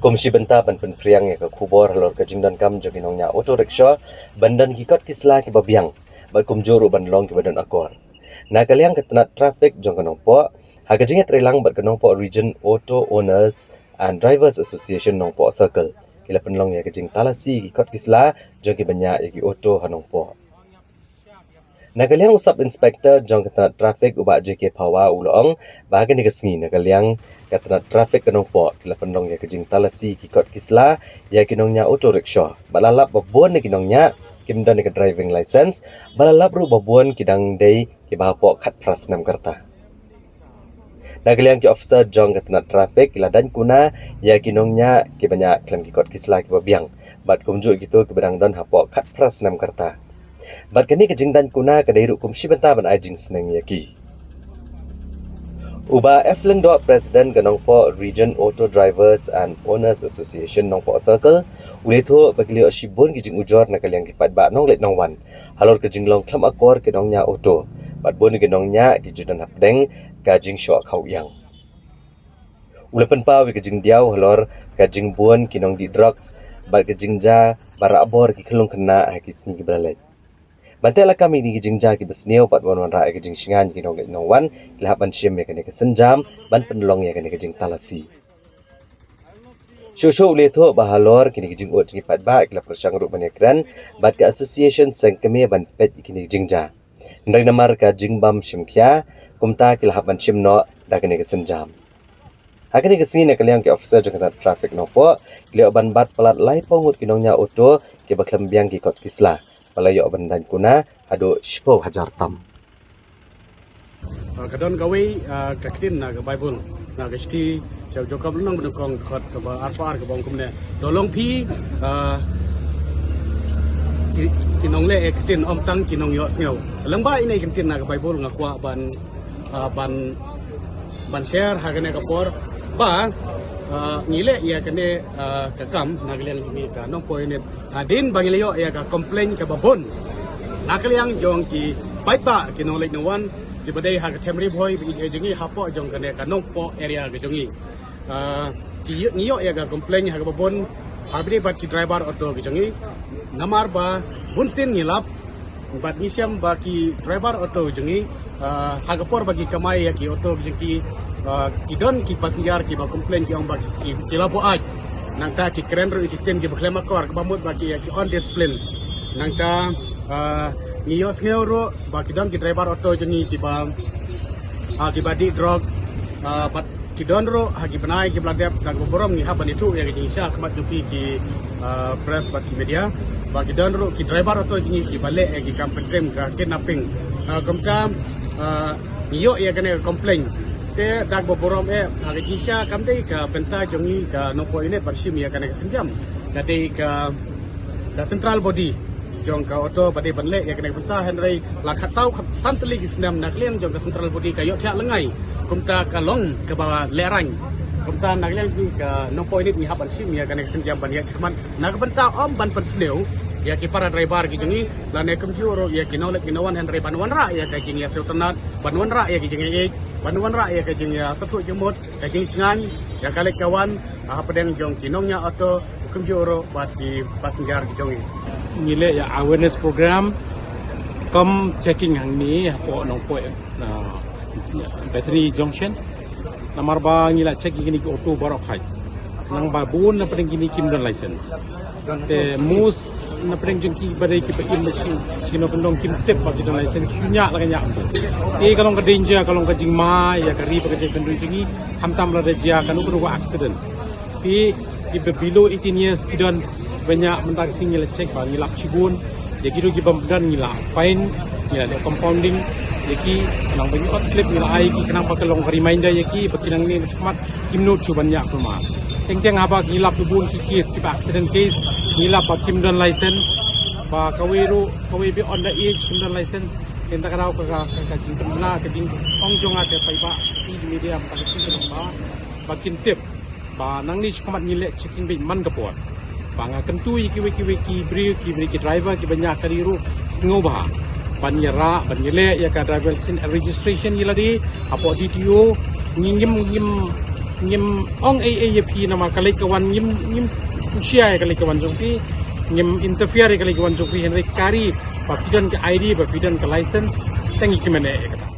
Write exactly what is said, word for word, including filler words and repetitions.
Kum shi bynta ban pynphriang ïa ka khubor halor ka jingdonkam jong ki nongñiah auto rickshaw ban don ki kot ki sla kiba biang bad kumjuh ruh ban long kiba don akor, na ka liang ka tnat traffic jong ka Nongpoh ha ka jingïatreilang bad ka Nongpoh Region Auto Owners and Drivers Association Nongpoh Circle ki la pynlong ïa ka jingtalasi ki kot ki sla jong kiba ñiah ïa ki auto ha Nongpoh. Na ka liang u Sub Inspector jong ka tnat traffic, u Bah J K Phawa, u la ong ba ha kane ka sngi na ka liang ka tnat traffic ka Nongpoh ki la pynlong ïa ka jingtalasi ki kot ki sla ïa ki nongñiah auto rickshaw bad la lap ba bun na ki nongñiah kim don ïa ka driving license bad la lap ruh ba bun ki dang dei kiba hapoh khatphra snem ka rta. Na ka liang ki officer jong ka tnat traffic ki la daiñ kuna ïa ki nongñiah kiba ñiah khlem ki kot ki sla kiba biang bad kumjuh kito kiba dang don hapoh khatphra snem ka rta. Bad kane ka jingdaiñ kuna ka dei ruh kum shi bynta ban ai jingsneng ïa ki. U Bah F Lyngdoh, President ka Nongpoh Region Auto Drivers and Owners Association Nongpoh Circle, u la ïathuh ba ki la ïoh shibun ki jingujor na ka liang ki paidbah nongleit nongwan halor ka jinglong khlem akor ki nongñiah auto bad bun ki nongñiah ki ju don hapdeng ka jingshoh khaw ïang. U la pynpaw ïa ka jingdiaw halor ka jingbun ki nongdih drugs bad ka jingjia ba rah bor ki khyllung khynnah ha ki sngi kiba la leit. Ban teh lakam ïa kine ki jingjia kiba sniew bad ban wanrah ïa ka jingshngaiñ ki nongleit nongwan, ki la hap ban shim ïa kane ka sienjam ban pynlong ïa kane ka jingtalasi. Shuh shuh u la ïathuh ba halor kine ki jingud jong ki paidbah ki la pyrshang ruh ban ïakren bad ka association seng kmie ban peit ïa kine ki jingjia. Hynrei namar ka jingbym shim khia, kumta ki la hap ban shim noh da kane ka sienjam. Ha kane ka sngi na ka liang ki officer jong ka tnat traffic Nongpoh ki la ïoh ban bat palat laiphew ngut ki nongñiah auto kiba khlem biang ki kot ki sla ba la ïoh ban daiñ kuna haduh shiphew hajar tam. Ah, ka don kawei, ah, ka ktien na ka Baibl, na ka shithi sha u Jakob lynnong ba nyngkong dkhot kaba arphew ar kaba ong kumne: To long phi, ah, ki, ki nongleh ïa ka ktien, ym tang ki nongïohsngew. Lyngba ine i ktien na ka Baibl nga kwah ban, ah, ban, ban share ha kane ka por ba, ah, ngi leh ïa kane, ah, ka kam na ka liang jong ngi ka Nongpoh Unit. Hadien ba ngi la ïoh ïa ka complaint kaba bun na ka liang jong ki paidbah ki nongleit nongwan kiba dei ha ka them Ri Bhoi ba ïeit jong ngi hapoh jong kane ka Nongpoh area ka jong ngi. Ah, ki ïoh, ngi ïoh ïa ka complaint ha kaba bun ha kaba dei bad ki driver auto ki jong ngi. Namar ba bunsien ngi lap bad ngi shem ba ki driver auto jong ngi, ah, ha ka por ba ki kamai ïa ki auto ki jong ki, ah, ki don ki passenger kiba complain ki ong ba ki, ki, ki la buaid. Nangta ki kren ruh ïa ki ktien kiba khlem akor kaba mut ba ki, ki undiscipline. Nangta, ah, ngi ïohsngew ruh ba ki don ki driver auto jong ngi kiba, ah, kiba dih drug, ah, bad ki don ruh ha ki bnai kiba la dep, da kaba burom ngi hap ban ïathuh ïa ka jingshisha ha khmat jong phi ki, ah, press bad ki media ba ki don ruh ki driver auto jong ngi kiba leh ïa ki kam pyntriem ka kidnapping. Ah, kumta, ah, ngi ïoh ïa kane ka complaint. Te da kaba burom eh, ha ka jingshisha kam dei ka bynta jong ngi ka Nongpoh Unit ban shim ïa kane ka sienjam. Ka dei ka, ka central body jong ka auto ba dei ban leh ïa kane ka bynta, hynrei la khatsaw khatsan tylli ki snem na ka liang jong ka central body ka ïohthiah lyngngai. Kumta ka long kaba lehraiñ. Kumta na ka liang jong ngi ka Nongpoh Unit ngi hap ban shim ïa kane ka sienjam ban ïaid shakhmat na ka bynta ym ban pynsniew ïa ki para driver ki jong ngi, lane kumjuh ruh ïa ki nongleit ki nongwan, hynrei ban wanrah ïa ka jingïasngewtynnat, ban wanrah ïa ka jingïeit, ban wanrah ïa ka jingïasngewthuh jingmut, ka jingshngaiñ ïa ka leit ka wan hapdeng jong ki nongñiah auto, kumjuh ruh bad ki passenger ki jong ngi. Ngi leh ïa awareness program kum checking hangne hapoh Nongpoh, ah, Battery Junction. Namar ba ngi la check ïa kine ki auto baroh khat, nang ba bun na pdeng kine kim don license. Te most na pdeng jong ki ba dei kiba im ba shu, shu na pyndonkam, kim tip ba ki don license, shu ñiah la ka ñiah. Te ka long ka danger, ka long ka jingma ïa ka ri bad ka jaitbynriew jong ngi. Khamtam lada jia kano kano ka accident, te kiba below eighteen years ki don ba ñiah. Mynta ka sngi ngi la check ba ngi lap shibun. Ïa kito kiba ym don ngi la fine, ngi la leh compounding ïa ki, khnang ba ngi ot slip ngi la ai ïa ki, khnang ba ka long ka reminder ïa ki ba ki nangne na shakhmat kim nud shuh ban ñiah kulmar. Teng teng haba ngi lap bun ki case kiba accident case, ngi lap ba kim don license, ba kawei ruh kawei ba under age kim don license. Te da ka daw ka, ka, ka, ka jingkynmaw, ka jingong jong nga sha paidbah, sha ki media, ba ka jingkynmaw ba kin tip ba nangne shakhmat ngi leh checking beit man ka por. Ba nga kyntu ïa kiwei kiwei ki briew, ki briew ki driver kiba ñiah kali ruh, sngewbha ban ïarah, ban ïaleh ïa ka driver license registration ïa lade hapoh D T O. Ngi ngim, ngim Ngim ong ei ei ïa phi namar ka leit ka wan ngim, ngim shia ïa ka leit ka wan jong phi. Ngim interfere ïa ka leit ka wan jong phi, hynrei ka ri ba phi don ka I D, ba phi don ka license, tang ngi kmen ïa kata.